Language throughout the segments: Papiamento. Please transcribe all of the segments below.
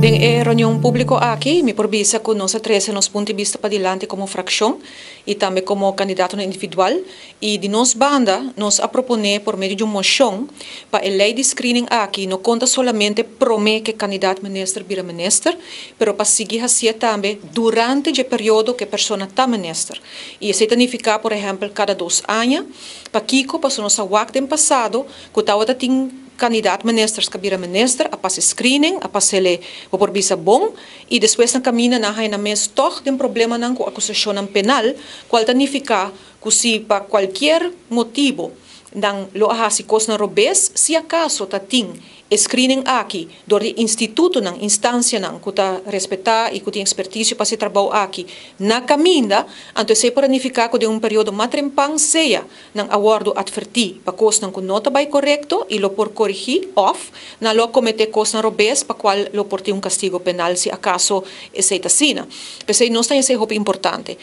Den e reunion públiko aki, mi por bisa ku nos a trese nos punto di bista padilanti komo frakshon i tambe komo kandidatonan individual i di nos banda nos a proponé por medio di un moshon pa e lei di screening aki no konta solamente promé ku e kandidat minister bira minister, pero pa sigui hasié tambe durante dje periodo ku e persona ta minister. I esei ta nifiká por ehèmpel kada dos aña. Pakiko? Pasobra nos a wak den pasado ku tabata tin Kandidaat ministers ka bira minister a pasa e screening, a pas'el e bo por bisa bon y despues na caminda nan haya nan mes tog den problemanan cu acusacionnan penal, cual ta nifica cu si pa cualkier motibo nan lo a haci cosnan robes, si acaso ta tin e screening aki dor di institutonan, instancianan cu ta respeta y cu tin experticio pa haci e trabou aki na caminda, anto esey por a nifica cu den un periodo matrempan sea Nan a wòrdu atvertí pa kosnan ku no ta bai korekto i lo por korigí òf nan lo a kometé kosnan robes pa kual lo por tin un kastigo penal si akaso esei ta asina. P'esei nos ta esei hopi importante.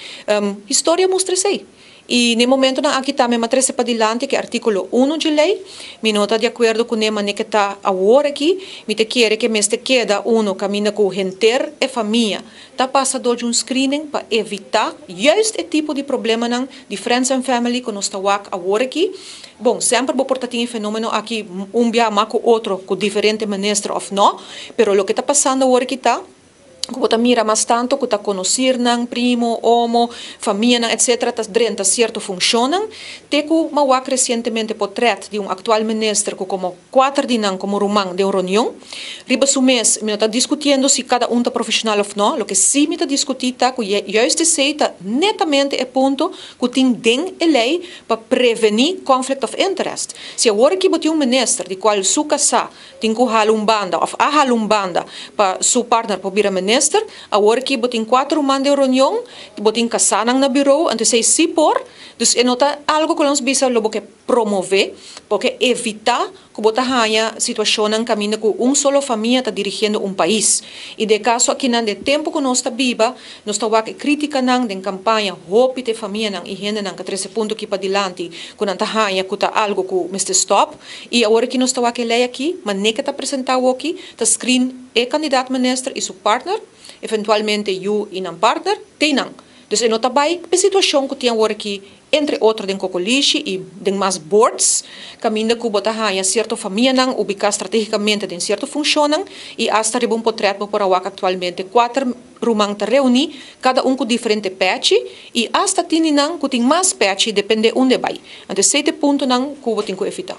Historia mustra esei. I n'e momentonan aki tambe m'a trese padilanti ku e artíkulo uno dje lei. Mi no ta di akuerdo kuné manera ke ta awor aki. Mi ta kere ke mester keda uno kaminda ku henter e famia ta pasa dor di un screening pa evitá juist e tipo di problemanan di friends and family ku nos ta wak awor aki. Bon, semper bo por ta tin e fenomeno aki un bia mas ku otro ku diferente minister òf no, pero loke ta pasando awor aki ta ku bo ta mira mas tanto ku ta konosirnan, primo, omo, famianan etc. Ta drenta sierto funshonnan te ku m'a wak resientemente potret di un aktual minister ku komo Kuater di nan komo ruman den un reunion. Riba su mes, mi no ta diskutiendo si kada un ta profeshonal òf nò. Loke sí mi ta diskutí ta ku juist esei ta netamente e punto ku tin den e lei pa prevení conflict of interest. Si awor aki bo tin un minister di kual su kasá tin ku hala un banda òf a hala un banda pa su partner por bira minister, awor aki bo tin kuater ruman den un reunion, bo tin kasánan na birou, anto esei sí por. Dus e no ta algu ku nos bisa lo bo ke. Promové, porque evitá ku bo ta haña situashonnan kaminda ku un solo famia ta dirigiendo un pais. I den e kaso akinan den e tempu ku nos ta biba, nos ta wak e krítikanan den kampaña hopi ta e famianan i hendenan ka trese punto aki padilanti ku nan ta haña ku ta algu ku mester stòp. I awor aki nos ta wak e lei aki, manera ke ta presentá awoki, ta screen e kandidat minister i su partner, eventualmente yu i nan partner, te nan. Dus e no ta bai p'e situashon ku tin awor aki Entre otro den Kokolishi i den mas boards, kaminda ku bo ta haña sierto famianan ubiká stratégikamente den sierto funshonnan i asta riba un potrèt bo por a wak aktualmente kuater ruman ta reuní, kada un ku diferente pèchi i asta tin di nan ku tin mas pèchi dependé unda e bai. Anto esei ta e puntonan ku bo tin ku evitá.